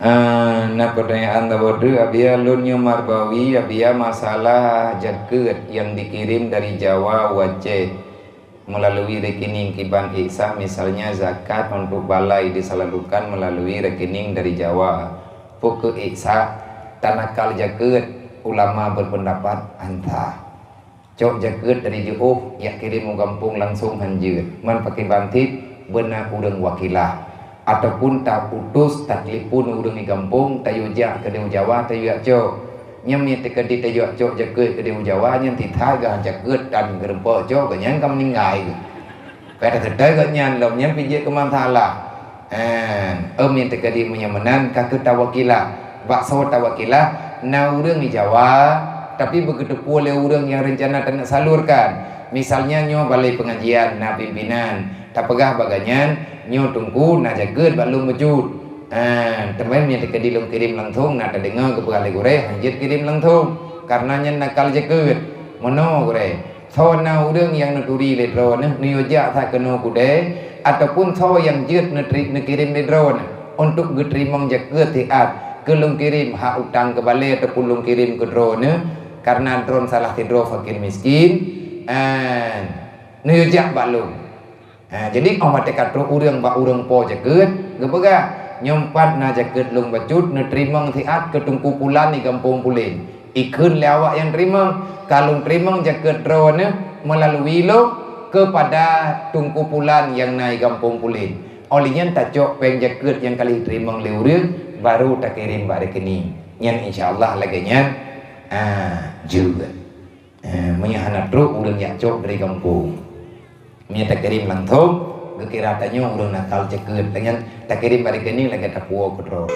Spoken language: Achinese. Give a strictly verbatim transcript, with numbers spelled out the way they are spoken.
Ah, na pertanyaan tabodeu, Abia, lôn nyoe Marbawi, Abia, masalah jakeuet nyang dikirim dari Jawa u Aceh melalui rekening kiban ék sah, misalnya zakat untuk balai disalurkan melalui rekening dari Jawa. Peu kheueh ék sah, tan akal jakeuet, ulama berpendapat han sah. Cok jakeuet dari jiôh, jak kirém u gampông langsông han jeuet. Man pakriban cit, beuna ureuëng wakilah. Ataupun ta-utus, tatelepon ureuëng di gampông, tayue jak keudéh u Jawa, tayue jak cok. Nyan meunyo teukeudi tayue jak cok jakeuet keudéh u Jawa, nyan titha geuh jakeuet dan geurumpok cok, geuhnyan ka meuninggai. Ka teukeutôi geuhnyan lom, nyan pih jeuet keu masalah. Ehm, ôm nyang teukeudi meunyoe meunan ka kheueh tawakilah. Bak soe tawakilah, na ureuëng di Jawa, tapi beugeuteupeue lé ureuëng nyang reuncana taneuk salurkan. Misalnya nyoe balai pengajian na pimpinan, tapeugah bak geuhnyan, nyoe teungku na jakeuet bak lôn bacut. Ehm, teuma nyang teukeudi lôn kirém langsông na tadeungoe geupeugah lé gurée, han jeuet kirém langsông, kareuna nyan nakal jakeuet. Meunoe gurée. Soe na ureuëng nyang neuturi lé droeneuh, neuyue jak that keunoe keudéh, ataupun soe nyang jeuet neutri-, neukirém lé droeneuh untuk geuteurimong jakeuet siat keu lôn kirém hak utang keu balée ataupun lôn kirém keu droeneuh, kareuna droeneuh salah sidroe fakir miskin, eh, neuyue jak bak lôn. Ha, jadi, óh watée ka trok ureuëng bak ureuëng po jakeuet, geupeugah, "Nyoe pat na jakeuet lôn bacut neuteurimong siat keu Teungku Pulan di gampông puléng." Ikheun lé awak nyang teurimong, "Ka lôn teurimong jakeuet droeneuh meulalui lôn keupada Teungku Pulan nyang na di gampông puléng." Óh lheueh nyan tacok péng jakeuet nyang ka lheueh teurimong lé ureuëng, barô takirém bak rekening. Nyan insya Allah lagée nyan, ha, jeuet. Eh, meunyoe hana trok ureuëng jak cok dari gampông. Meunyoe takirém langsông, geukira tanyoe ureuëng nakal jakeuet. Lagée nyan takirém bak rekening lagée tapuwoe keudroe.